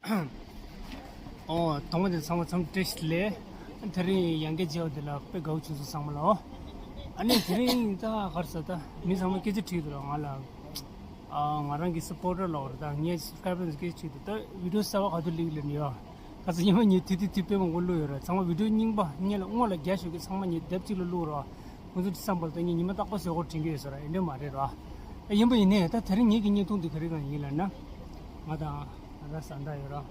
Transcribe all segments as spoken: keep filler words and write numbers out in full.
ཨོ། དང་པོ་དེ་ཚང་མ་འཚམས་འདྲི་བཀྲ་ཤིས་བདེ་ལེགས། དེ་རིང་ཡང་བསྐྱར་མཇལ་བ་འདི་ལ་དཔེ་དགའ་བོ་བྱུང་སོང་ཚང་མ་ལ། ཨ་ནི་དེ་རིང་ད་ག་རེ་ཟེར། ད་མི་ཚང་མ་སྐད་ཆ་དྲིས་འདུག་ར་ང་ལ། ཨ། ང་རང་གི་སབ་པོར་ཊར་ལོག་རེད། ད་ངའི་སབ་སི་ཀ་རའི་བར་ཚོ་སྐད་ཆ་དྲིས་འདུག་ད་བི་ཌི་ཡོ་གསར་པ་ག་དུས་སླེབས་ཀྱི་ལབ་ནས་ཡོད། ག་ཚོད་ཉི་མ་ཉིན་དེ་དུས་དེ་དཔེ་མང་པོ་བླུགས་ཡོད་ར། ཚང་མ་བི་ཌི་ཡོ་རྙིང་པ་སྔོན་ལ་སྔོན་ལ་རྒྱ་ཞོག་གི་ཚང་མ་ཉིན་དེབ་གཅིག་ལ་བླུགས་ར། ཁོང་ཚོ་བསམ་པར་ད་ངས་ཉི་མ་རྟག་པར་བཟོ་དགོས་དྲན་གྱི་ཡོད་ས་ར། ཡིན་འདྲ་མ་རེད་ར། ཡིན་པ་ཡིན་ནའི་ད་དེ་རིང་ངེད་ཀྱི་བརྙན་ཐུང་འདི་ག་རེ་གང་ཡིན་ལབ་ན། ང་དང་ང་རང་བཟའ་ཟླ་ཡོད་ར།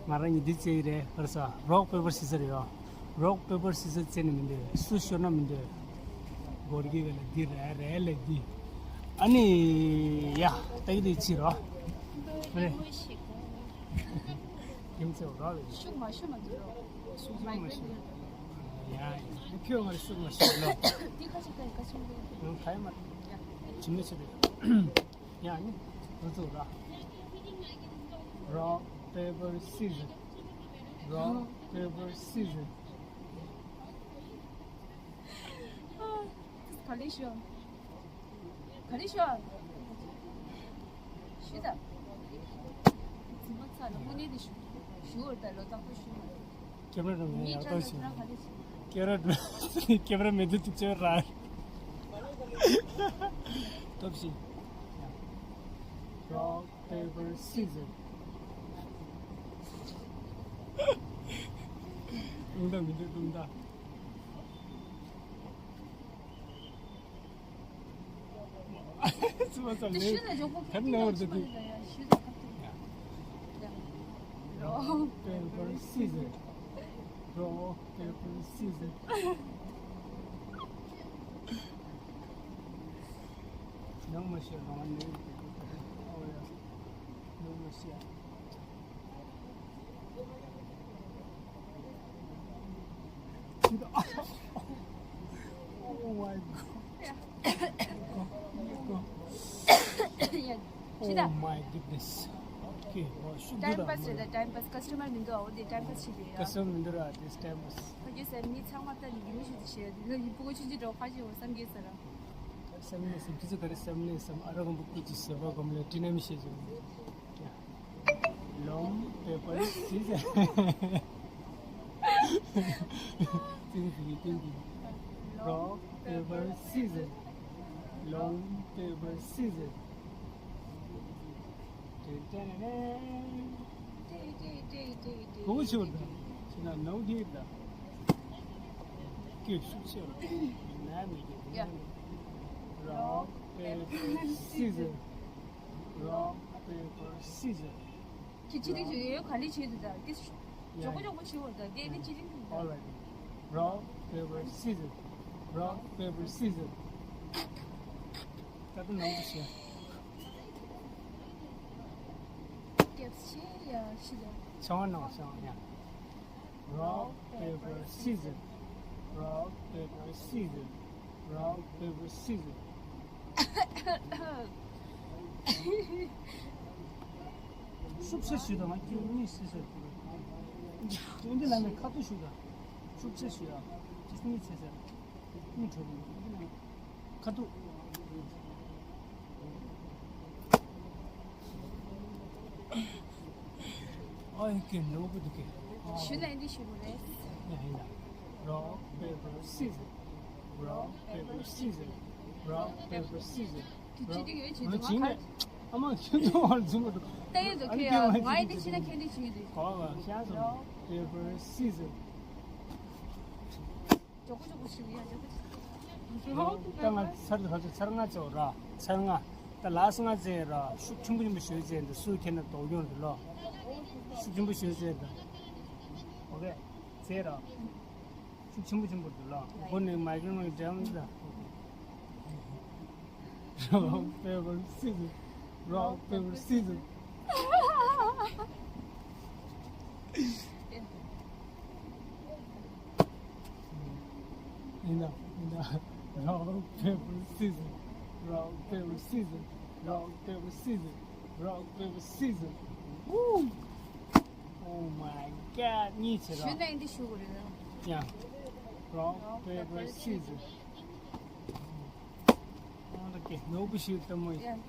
ང་རང་གཉིས་འདི་རྩེ་ཡི་རེད། ག་རེ་ཟ། རོག་པེ་པར་སི་སར་ཡོད། རོག་པེ་པར་སི་སར་རྩེ་ནི་མི་འདོད། སུ་ཤོར་ན་མི་འདོད། སྒོར་གྱི་ག་ལ་འདི་རེད་རེད་ལ་འདི། ཨ་ནི་ཡ་ད་གི་འདི་ཕྱིར་རོ། རེད། ཁྱིམ་ཚེ་རོགས་རེད། ཤུགས་མ་ཤུགས་མ་འདུག་རོགས། ཤུགས་མ་ཤུགས། ཡ་ཡ་ཁྱོད་ང་ཤུགས་མ་ཤུགས་ལ། འདི་ཁ་ཅིག་ཁ་ཅིག་ཁ་ཅིག་མ་འདུག་ཁ་ཡ་མ། ཁྱིམ་ནས་ཆེ་རེད། ཡ་ནི་འདུག་ཚུགས་ར། རོག་པེ་པར་སི་སར། རོག་པེ་པར་སི་སར། ག་ལེ་ཤོ། ག་ལེ་ཤོ། ཞུ་ད། ཚིག་མ་ཚ་ལ་དངོས་གནས་དེ་ཞུ། ཞུ་བར་ད་ལོ་ཏག་ཏག་ཞུ་མ། ཀེ་མ་ར་འདྲ་མེད་ཡག་ཏོ་ཞུ། ཀེ་མ་ར་འདྲ། ཀེ་མ་ར་མེད་དུ་ཐུག་ཆེ་ར། སྟོབས་ཤིག་རོག་པེ་པར་སི་སར། ཀྲུང་ད་མི་འདུག་ཀྲུང་ད། ཚུ་མ་ཚ་ལེ། ཤུ་ད་ཇོ་ཁོ་ཁ་ནང་བར་དུ་དུ། ཤུ་ད་ཁ་ཏུ། རོག་པེ་པར་སི་སར། རོག་པེ་པར་སི་སར། ནང་མ་ཤེས་རང་ནས། ཨོ་ཡ། ནང་མ་ཤེས། Oh my god. Oh my goodness. Okay. ཊའིམ་པཱ་སི་རེད། ཊའིམ་པཱ་སི། ཀ་སི་ཊ་མར་མི་འདུག་འོ་དེ་ཊའིམ་པཱ་སི་བྱེད་པའི་ཡ། ཀ་སི་ཊ་མར་མི་འདུག་ར། དེ་ཊའིམ་པཱ་སི། ཕ་གི་སེམས་མི་ཚང་མ་ལྟ་ནི་ཡིན་མི་ཞིག་ཏུ་བྱས་ཡ་དེ་ལ་ཡིན་པོ་གོ་ཆུན་ཆུན་འགྲོ་ཁ་ཅིག་འོ་བསམ་གྱི་ཟེར་ར། བསམ་ནས་སམ། ཁྱེད་ཚོ་ག་རེ་བསམ་ནས་སམ། ཨ་རོ་གམ་པུ་ཀུ་ཅི་ཟེར་བ་གམ་ལས་ཏི་ནམ་ཤེས་ཟེར། ལོང་པེ་པར་སི་སར། ཏིང་ཏིང་ཏིང་ཏིང་། རོག་པེ་པར་སི་སར། ལོང་པེ་པར་སི་སར། ཏེ་ཏེ་རེ་རེ། ཏེ་ཏེ་ཏེ་ཏེ་ཏེ། གོ་ཆོད་ད། ཆི་ན་ནོ་གི་ད། ཀི་ཤུ་ཆེ་རོ། ན་མི་གི། ཡ། རོག་པེ་པར་སི་སར། རོག་པེ་པར་སི་སར། ཁྱེད་ཅི་རིགས་ཞིག་ཡོད་ག་ལེ་བྱེད་འདུག་ད་དེ་མགྱོགས་པོ་མགྱོགས་པོ་བྱེད་འོ་ད། དེ་ནི་ཅི་རིགས་འདུག་ད། All right. Rock, paper, scissors. Rock, paper, scissors. ད་ལྟ་ནང་དུ་ཤེས། སྐྱབས་ཆེ་ཡ་ཤི་ད། ཆང་ནང་ཤང་ཡ། Rock, paper, scissors. Rock, paper, scissors. Rock, paper, scissors. ཤུགས་ཆེ་ཞུས་དང་། ང་ཁྱེད་གཉིས་སྲིད་ཟེར་གྱི་རེད། ཀྲུང་ཏི་ལ་ནས་ཁ་ཐུག་ཞུ་དང་། ཤུགས་ཆེ་ཞུ་ཡ། ཅི་གཉིས་ཆེ་ཟེར། གཉིས་གྲོལ་གྱི་ཡོད། ཁ་ཐུག་ཨ་ཡི་ཀེ་ནོ་བུ་དུ་ཀེ། ཞུ་ན་འདི་ཞུ་དགོས་རེད། ཡ་ཡ། Rock, paper, scissors. Rock, paper, scissors. Rock, paper, scissors. དུ་ཅི་དེ་ཡོད་ཅི་དུ་ང་ཁར། ཨ་མ་ཁྱོད་ཚོ་བར་འཛུམ་གྱི་འདུག་ད་ཡོད་དུ་ཁྱོད་ཡ། ང་ཡི་དེ་ཕྱི་ན་ཁྱོད་དེ་ཅི་འདུག་གོ་བ་ཤ་ཟ། Rock, paper, scissors. ཇོ་ཀུ་ཇོ་ཀུ་ཞིག་ཡ་ཇོ་ཀུ་ཞིག་ད་ང་ཚར་ཚར་ཚར་ལྔ་ཚར་ར་ཚར་ལྔ། ད་ལ་སི་ལྔ་ཚར་ར། ཤུགས་ཆེན་པོ་ཆེན་པོ་ཞུ་ཚར་འདི་སུ་ཁྱེད་ན་དོག་ཡོང་འདི་ལོ། ཤུགས་ཆེན་པོ་ཞུ་ཚར་འདི། ཨོ་ཀེ། ཚར་ར། ཤུགས་ཆེན་པོ་ཆེན་པོ་འདི་ལོ། སྒོ་ནས་མ་ཀི་རོ་ནས་འགྲེམས་ད། Rock, paper, scissors. Rock, paper, scissors. ཡིན་ན། ཡིན་ན། Rock, paper, scissors. Rock, paper, scissors. Rock, paper, scissors. Rock, paper, scissors. Woo! Oh my god. གཉིས་བྱེད་རོགས། ཞུ་ན་འདི་ཞུ་དགོས་རེད། ཡ། Rock, paper, scissors. ཨོ་ཀེ། ནོར་བུ་ཞིག་ལྟད་མོ་ཡིན། ཡ།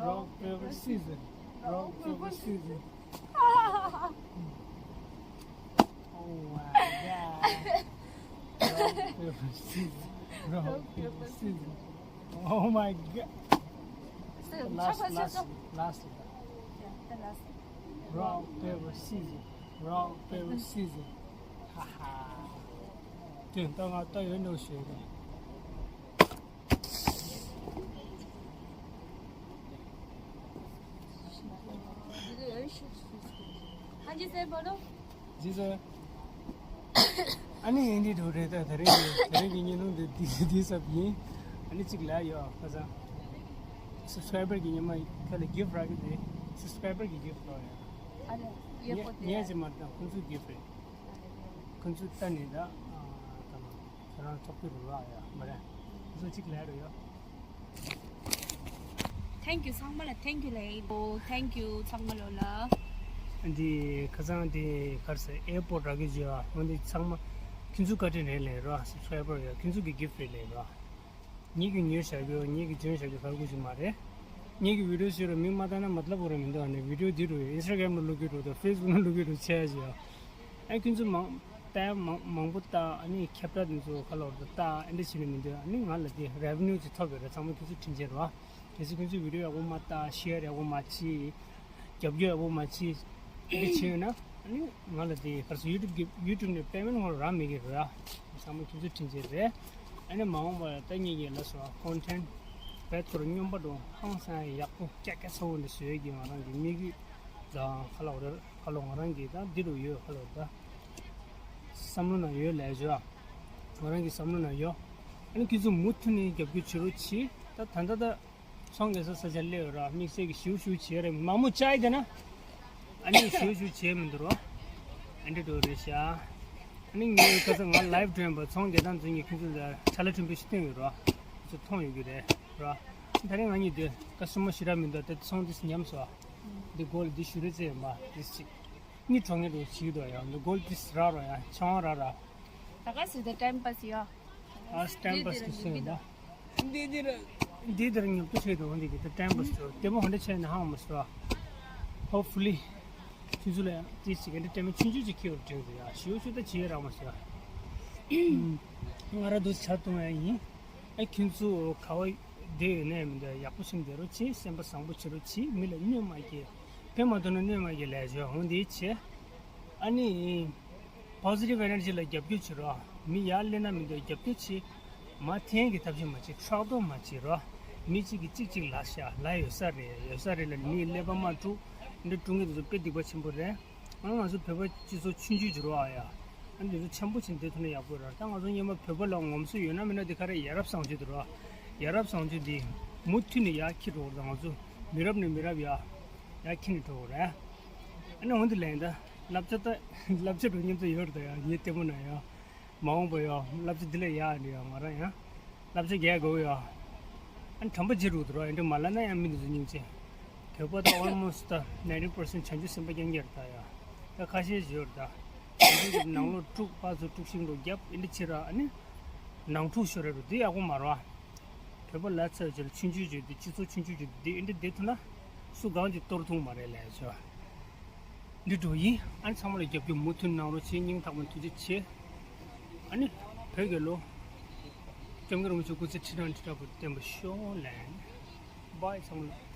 Rock, paper, scissors. Rock, paper, scissors. Rock, paper, scissors. Oh my god. Last, last, last. Yeah, the last. Rock, paper, scissors. Rock, paper, scissors. Ha ha. དེ་ད་ང་ད་ཡོད་འགྲོ་ཞེས་རེད། हाँ जी सर, बोलो। जी सर। ཨ་ནི་ཡིན་འདི་འདུག་རེད། ད་དེ་རིང་གི་དེ་རིང་གི་བརྙན་ཐུང་འདི་འདི་འདི་ཚབ་ཡིན། ཨ་ནི་གཅིག་ལ་ཡོད་ཁ་སང་སབ་སི་ཀ་རའི་བར་གི་ཉི་མ་ཁ་ལ་གིཕ་རག་གི་རེད། སབ་སི་ཀ་རའི་བར་གི་གིཕ་རག་ཡོད། ཨ་ལེ། ཡེ་པོ་དེ་ངས་ཅི་མ་ད་ཁོང་ཚོའི་གིཕ་རེད། ཁོང་ཚོའི་ད་ནི་ད་ད་ན་ཁྱེད་རང་ཐོབ་ཀྱི་རུ་རག་ཡ་མ་རེད། ཁོང་ཚོ་གཅིག་ལ་རུ་ཡོད། Thank you ཚང་མ་ལ། Thank you ལབ་ཡིན། ཨོ། Thank you ཚང་མ་ལོ་ལ། འདི་ཁ་སང་འདི་གར་སེ་ཨེར་པོར་ཊ་རག་གི་བརྗོད་ཨ། འོན་ཏེ་ཚང་མ་ཁྱོད་ཚོ་བཀའ་དྲིན་རེད་ལས་རོ། སབ་སི་ཀ་རའི་བར་ཡ་ཁྱོད་ཚོ་གི་གིཕ་རེད་ལས་རོ། ངེད་ཀྱི་ཉོས་བཞག་གི་ངེད་ཀྱི་འཇོན་བཞག་གི་གར་དགོས་ཞིག་མ་རེད། ངེད་ཀྱི་བི་ཌི་ཡོ་ཤེར་རོ་མི་མ་ལྟ་ན་མ་ལྟ་བོ་རེད་མི་འདུག་ཨ་ནི་བི་ཌི་ཡོ་འདི་རུ་ཡོད། ཨིན་སི་ཊ་གྷ་རམ་ལ་བླུག་གི་འདུག་ད་ཕེ་སི་བུག་ལ་བླུག་གི་འདུག་ཆེ་ཞིག་ཡོད། ཨ་ཁྱོད་ཚོ་མང་ལྟ་མང་མང་པོ་ལྟ། ཨ་ནི་ཁྱབ་བསྒྲགས་དེ་ཚོ་ག་ལོར་དུ་ལྟ། ཨ་འདྲ་བྱས་ནས་མི་འདུག་ཨ་ནི་ང་ལ་དེ་རེ་ཝེ་ནིའུ་ཅིག་ཐོབ་ཡོད་རེད། ཚང་མ་ཁྱོད་ཚོ་དྲིན་ཆེ་རེད་བ། གལ་སྲིད་ཁྱོད་ཚོས་བི་ཌི་ཡོ་ཡག་པོ་མ་ལྟ། ཤེར་ཡག་པོ་མ་བྱེད། རྒྱབ་སྐྱོར་ཡག་པོ་མ་བྱེད། འདི་བྱས་ཡོད་ན་ཨ་ནི་ང་ལ་དེ་ག་རེ་ཟེར། ཡུ་ཊུབ་ཀྱི་ཡུ་ཊུབ་ནས་པེ་མེན་ཊི་ཧོར་རག་མེད་ཀྱི་རེད་བ། ཚང་མ་ཁྱོད་ཚོ་དྲིན་ཆེ་རེད། ཨ་ནི་མ་འོངས་པ་ད་ངེད་ཀྱི་ལ་སོ་ཀོན་ཊེན་ཊི་བེད་ཚོར་སྙོམས་པ་འགྲོ་ཧང་སང་ཡག་པོ་སྐྱ་སྐྱ་ཚ་བོ་འདི་བཟོས་ཀྱི་ང་རང་གི་དམིགས་ཡུལ་དང་ཁ་ལོ་རེད། ཁ་ལོ་ང་རང་གི་ད་འདི་རུ་ཡོད། ཁ་ལོ་ད་བསམ་བློ་ན་ཡོད་ལས་བྱོས། ང་རང་གི་བསམ་བློ་ན་ཡོད། ཨ་ནི་ཁྱོད་ཚོ་མུ་མཐུད་ནས་རྒྱབ་སྐྱོར་བྱེད་རོགས་གྱིས། ད་ད་ད་ད་ཚོང་རྒྱག་ས་ས་ཆ་སླེབས་ཡོད་ར། དམིགས་བསལ་གྱི་ཞིའུ་ཞིའུ་བྱེད་རེད། མ་མོ་ཅའི་དེ་ན་ཨ་ནི་ཞིའུ་ཞིའུ་བྱེད་མི་འདུག་རོ། ཨ་འདྲ་འགྲོ་རེད་ཤག་ཨ་ནི་ངའི་ཁ་སང་ང་ལའིབ་སྒྲོན་པ་ཚོང་རྒྱག་སྟངས་ཚོ་ངས་ཁྱོད་ཚོ་ལ་ཆ་ལ་ཁྲིམས་དཔེ་ཞིག་སྟོན་ཡོད་རོ། ཁྱོད་ཚོ་མཐོང་ཡོད་ཀྱི་རེད་རོ། ད་རིང་ང་གཉིས་དེ་ཀ་སི་ཊ་མར་ཞེ་དྲག་མི་འདུག་དེ་ཚོང་དེ་ཉམས་སོ། འདི་སྒོ་ལ་འདི་ཞུ་རེ་རྩེ་ཡོད་མ་རེད་ཅིག་གཉིད་གྲོངས་ངེས་འགྲོ་བྱེད་ཀྱི་འདུག་ཡ། འདི་སྒོ་ལ་འདི་རག་རོགས་ཡ། ཆང་རག་ར། ད་ག་སི་ད་ཊའིམ་པ་སི་ཡ། ཨ་སི་ཊའིམ་པ་སི་གི་སོན་ཡོད་མ། འདི་འདིར་འདི་འདིར་ཉོབ་ཏུ་བྱེད་དུ་འོང་འདི་གི་ད་ཊའིམ་པ་སི་ལྟད་མོ་ཧོན་ད་ཆེ་ན་ཧང་མ་སོ། ཧོབ་ཕུ་ལི་ཁྱོད་ཚོ་ལ་ཡང་ཏིས་ཅིག་གི་འདི་ལྟད་མོ་ཆུང་ཆུང་ཅིག་ཁྱེར་བར་དྲན་འདུག་ཡ། ཞིའུ་ཞིའུ་ད་བྱེད་རག་མ་སོ། ང་ར་འདུག་ཆ་གཏོང་ཡ་ཡིན། ཨ་ཁྱོད་ཚོ་ག་བ་བསྡད་ཡོད་ནའི་མི་འདུག་ཡག་པོ་བྱས་བསྡད་རོགས་བྱེད། སེམས་པ་བཟང་པོ་བྱེད་རོགས་བྱེད། མི་ལ་གནོད་མ་སྐྱེལ། དཔེ་མ་ཐོན་ན་གནོད་མ་སྐྱེལ་ལས་བྱོས། འོང་འདི་བྱེད། ཨ་ནི་པོ་སི་ཊིབ་ཨེ་ནར་ཇི་ལ་རྒྱབ་སྐྱོར་བྱེད་རོགས། མི་ཡར་སླེབས་ན་མི་འདུག་རྒྱབ་སྐྱོར་བྱེད། མར་འཐེན་གྱི་ཐབས་ཤེས་མ་བྱེད། ཕྲག་དོག་མ་བྱེད་རོགས། མི་གཅིག་གིས་གཅིག་གཅིག་ལ་བཞག་ལ་ཡོད་ས་རེད། ཡོད་ས་རེད་ལ་མིའི་ཀླད་པ་མ་དཀྲུག་འདི་དཀྲུག་མཁན་དེ་ཚོ་དཔེ་སྡིག་པ་ཆེན་པོ་རེད། ང་ང་ཚོ་བོད་པ་སྤྱི་ཚོགས་ཆུང་ཆུང་བྱེད་རོགས་ཨ་ཡ། ཨ་འདི་ཚོ་འཆམ་པོ་བྱེད་བསྡད་ཐུབ་ན་ཡག་པོ་རེད། ད་ང་ཚོ་སྔོན་མ་བོད་པ་ལ་ངོམ་སོ་ཡོད་ན་མེད་ན་དེ་ག་རེ་ཡ་རབས་བཟང་སྤྱོད་དེ་རོ། ཡ་རབས་བཟང་སྤྱོད་འདི་མུ་མཐུད་ནས་ཡར་འཁྱེར་འགྲོ་བ་རེད། ད་ང་ཚོ་མི་རབས་ནས་མི་རབས་ཡར་ཡར་འཁྱེར་ནས་འགྲོ་བ་རེད། ཨ་ནི་འོན་ཏེ་ལན་ད་བསླབ་བྱ་ད་བསླབ་བྱ་འགྲོ་མཉམ་དུ་ཡོད་རེད། ད་ཡ་ངའི་ལྟད་མོ་ན་ཡ། མ་འོངས་པ་ཡ་བསླབ་བྱ་འདི་ལས་ཡག་འདི་ཡ་ང་རང་ཡ་བསླབ་བྱ་རྒྱག་དགོས་ཡ། ཨ་ནི་དྲན་པ་བརྗེད་འགྲོ་གི་འདུག་ར། ཨེ་འདྲ་མ་ལབ་ན་ཡང་མི་འདི་ཚོ་སྙིང་རྗེ། བོད་པ་ད་almost ད་ninety percent བྱང་ཆུབ་སེམས་དཔའ་རྐྱང་རྐྱང་རེད་ད་ཡ། ད་ཁ་ཤས་ཡོད་རེད་ད། ཨེ་འདྲ་གི་ནང་ལོགས་དཀྲུག་པ་ཚོ་དཀྲུག་ཤིང་རོ་རྒྱབ་ཨེ་འདྲ་བྱེད་ར། ཨ་ནི་ནང་འཁྲུག་ཤོར་རེད་རོ། འདི་ཡག་པོ་མ་རེད་བ། བོད་པ་ལ་ཚད་ཅིག་ལ་ཆུང་ཆུང་བྱོས་ཏེ་སྤྱི་ཚོགས་ཆུང་ཆུང་བྱོས་ཏེ་འདི་ཨེ་འདྲ་བསྡད་ཐུབ་ན་སུ་གང་གིས་གཏོར་ཐུབ་མ་རེད་ལས་བྱ། འདི་འགྲོ་ཡིན། ཨ་ནི་ཚང་མ་ལ་རྒྱབ་སྐྱོར་མུ་མཐུད་གནང་རོགས་བྱེད། སྙིང་ཐག་པ་ནས་ཐུགས་རྗེ་ཆེ། ཨ་ནི་བོད་རྒྱལ་ལོ། སྐྱབས་མགོན་རིན་པོ་ཆེ་སྐུ་ཚེ་ཁྲི་ཕྲག་ཁྲི་ཕྲག་བར་དུ་བརྟན་པར་ཤོག་ལན། བྷའི་ཚང་མ་ལ།